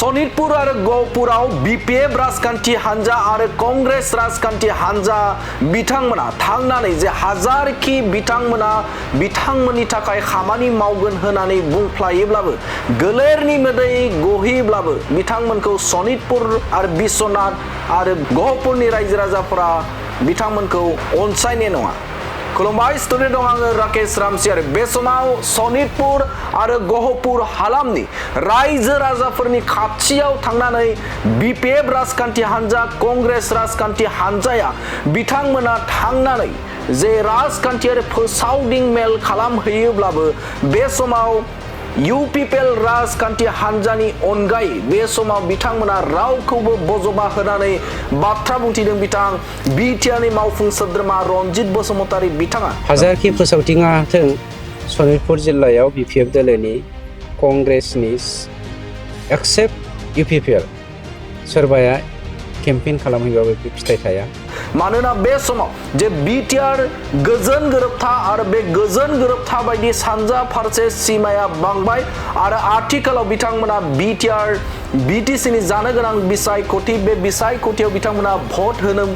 सनितपुर आरो गहपुराव बीपीएफ राजखान्थि हान्जा आरो कंग्रेस राजखान्थि हान्जा बिथांमोना थांनानै जे हाजारखि बिथांमोननि थाखाय खामानि मावगोन होननानै बुंफ्लायोब्लाबो गोलेरनि मोदै गहोयोब्लाबो बिथांमोनखौ सनितपुर आरो बिश्वनाथ आरो गहपुरनि रायजो राजाफोरा बिथांमोनखौ अनसायनाय नङा। खुलुमबाय, स्टुडिअ दं आङो राकेश रामसि आरो बे समाव सनितपुर आरो गहपुर हालामनि रायजो राजाफोरनि खाथियाव थांनानै बीपीएफ राजखान्थि हान्जा कंग्रेस राजखान्थि हान्जाया बिथांमोना थांनानै जे राजखान्थियारि फोसावदिं मेल खालामहैयोब्लाबो बे समाव इउपिपिएल राजखान्थि हान्जानि अनगायै बे समाव बिथांमोना रावखौबो बजबा होनानै बाथ्रा बुंथिदों। बिथां बिटिआरनि मावफुं सोद्रोमा रनजित बसुमतारी बिथाङा हाजारखि फोसावथिङाथों सनितपुर जिल्लायाव बीपीएफ दोलोनि कंग्रेसनि एक्सेप्ट इउपिपिएल सोरबाया केम्पेइन खालामहैबाबो बे फिथाइ थाया। मानोना बे समाव जे बिटिआर गोजोन गोरोबथा आरो बे गोजोन गोरोबथा बायदि सानजा फारसे सीमाया बांबाय आरो आथिखालाव बिथांमोना बिटिआर बिटिसिनि जानो गोनां बिसायख'थि बे बिसायख'थियाव बिथांमोना भट होनो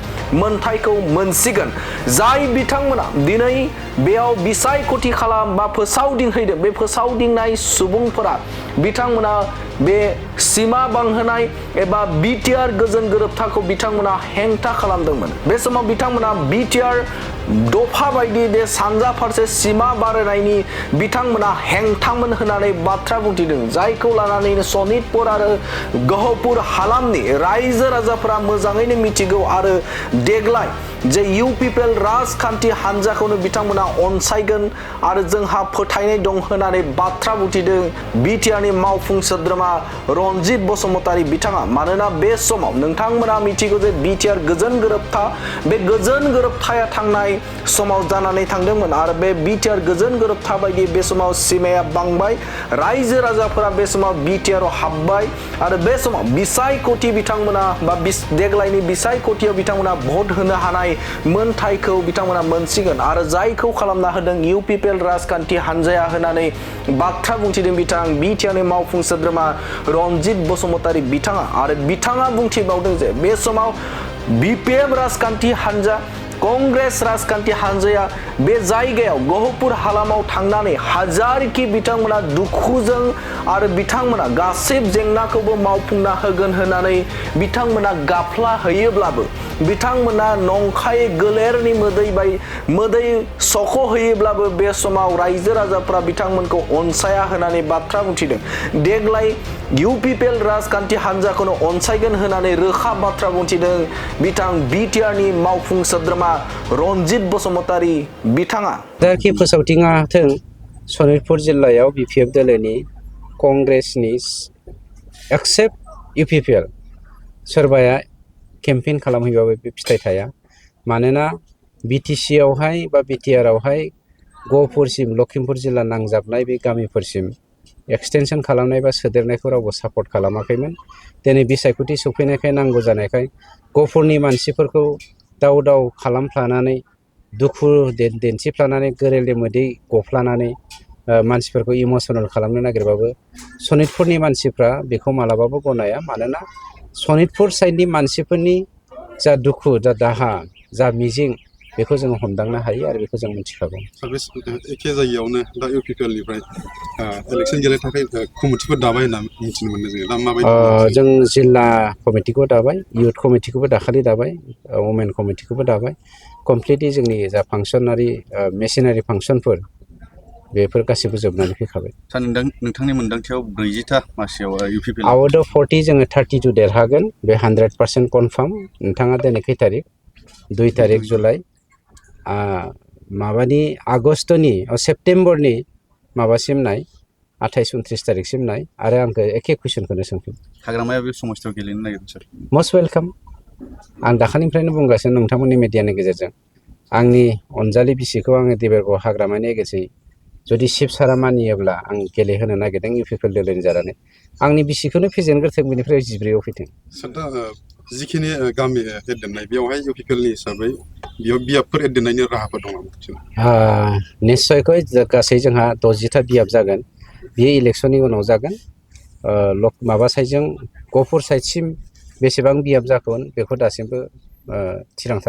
मोन्थायखौ मोनसिगोन। जाय बिथांमोना दिनै बेयाव बिसायख'थि खालाम बा फोसावदिंहैदों बे फोसावदिंनाय सुबुंफोरा बिथांमोना बे सीमा बांहोनाय एबा बिटिआर गोजोन गोरोबथाखौ बिथांमोना हेंथा खालामदोंमोन। बे समाव बिथांमोना बिटिआर दफा बायदि बे सानजा फारसे सीमा बारायनायनि बिथांमोना हेंथामोन होननानै बाथ्रा बुंथिदों। जायखौ लानानैनो सनितपुर आरो गहपुर हालामनि रायजो राजाफोरा मोजाङैनो मिथिगौ आरो देग्लाय जे इउपिपिएल राजखान्थि हान्जाखौनो बिथांमोना अनसायगोन आरो जोंहा फोथायनाय दं होननानै बाथ्रा बुंथिदों बिटिआरनि मावफुं सोद्रोमा रनजित बसुमतारी बिथाङा। मानोना बे समाव नोंथांमोना मिथिगौ जे बिटिआर गोजोन गोरोबथा बे गोजोन गोरोबथाया थांनाय समाव जानानै थांदोंमोन आरो बे बिटिआर गोजोन गोरोबथा बायदि बे समाव सीमाया बांबाय, रायजो राजाफोरा बे समाव बिटिआरआव हाबबाय आरो बे समाव बिसायख'थि बिथांमोना बा देग्लायनि बिसायख'थियाव बिथांमोना भट होनो हानाय मोन्थायखौ बिथांमोना मोनसिगोन आरो जायखौ खालामना होदों इउपिपिएल राजखान्थि हान्जाया होननानै बाथ्रा बुंथिदों बिथां बिटिआरनि मावफुं सोद्रोमा रनजित बसुमतारी बिथाङा। आरो बिथाङा बुंथिबावदों जे बे समाव बीपीएफ राजखान्थि हान्जा कंग्रेस राजखान्थि हान्जाया बे जायगायाव गहपुर हालामाव थांनानै हाजारखि बिथांमोना दुखुजों आरो बिथांमोना गासै जेंनाखौबो मावफुंना होगोन होननानै बिथांमोना गाफ्ला होयोब्लाबो बिथांमोना नंखाय गोलेरनि मोदै सख' होयोब्लाबो बे समाव रायजो राजाफ्रा बिथांमोनखौ अनसाया होननानै बाथ्रा बुंथिदों। देग्लाय इउपिपिएल राजखान्थि हान्जाखौनो अनसायगोन होननानै रोखा बाथ्रा बुंथिदों बिथां बिटिआरनि मावफुं सोद्रोमा रनजित बसुमतारी बिथाङा। हाजारखि फोसावथिङाथों सनितपुर जिल्लायाव बीपीएफ दोलोनि कंग्रेसनि एक्सेप्ट इउपिपिएल सोरबाया केम्पेइन खालामहैबाबो बे फिथाइ थाया। मानोना बिटिसिआवहाय बा बिटिआरआवहाय गहपुरसिम लखिमपुर जिल्ला नांजाबनाय बे गामिफोरसिम एक्सटेनसन खालामनाय बा सोदेरनायखौ रावबो सापर्ट खालामाखैमोन। दिनै बिसायख'थि सफैनायखाय नांगौ जानायखाय गहपुरनि मानसिफोरखौ दाव दाव खालामफ्लानानै दुखु दिन्थिफ्लानानै गोरेले मोदै गफ्लानानै मानसिफोरखौ इमसनेल खालामनो नागिरबाबो सनितपुरनि मानसिफ्रा बेखौ मालाबाबो गनाया। मानोना सनितपुर साइडनि मानसिफोरनि जा दुखु जा दाहा जा मिजिं बेखौ जोङो हमदांनो हायो आरो बेखौ जों मिथिखागौ। एखे जायगायावनो दा इउपिपिएलनिफ्राय इलेक्सन गेलेनो थाखाय कमिटिफोर दाबाय होनना मिथिनो मोनदों जोङो। दा माबायदि जों जिल्ला कमिटिखौ दाबाय, इउथ कमिटिखौबो दाखालि दाबाय, वमेन कमिटिखौबो दाबाय। कमप्लिटलि जोंनि जा फांसनारि मेसिनारि फांसनफोर बेफोर गासिबो जोबनानै फैखाबाय। नोंथांनि मोन्दांथियाव 40टा मासियाव इउपिपिएल आउट अफ 40 जोङो 32 देरहागोन, बे 100% कनफार्म। नोंथाङा दिनै खै थारिख? 2 तारिख जुलाइ माबानि आगस्टनि सेप्तेम्बरनि माबासिम नाय 28-29 तारिखसिम नाय आरो आंखौ एखे कुइसनखौनो सोंफिन। हाग्रामाया बे समाजआव गेलेनो नागिरदों सार। Must welcome. आं दाखालिनिफ्रायनो बुंगासिनो नोंथांमोननि मिडियानि गेजेरजों आंनि अनजालि बिसिखौ आङो देबोरगाव हाग्रामानि एगेन्सै जुदि शिब सारा मानियोब्ला आं गेलेहोनो नागिरदों इउपिपिएल दोलोनि जानानै। आंनि बिसिखौनो फेजेनग्रोथों, बेनिफ्राय 14आव फैथों। सार दा जिखिनि गामि एड दोननाय बेवहाय इउपिपिएलनि हिसाबै बेयाव बियाबफोर एड दोननायनि राहाफोर दं नामा? निस्सयকৈ गासै जोंहा 60टा बियाब जागोन। बेयो इलेक्सननि उनाव जागोन। माबा साइडजों गहपुर साइडसिम बेसेबां बियाब जागोन बेखौ दासिमबो थिरांथा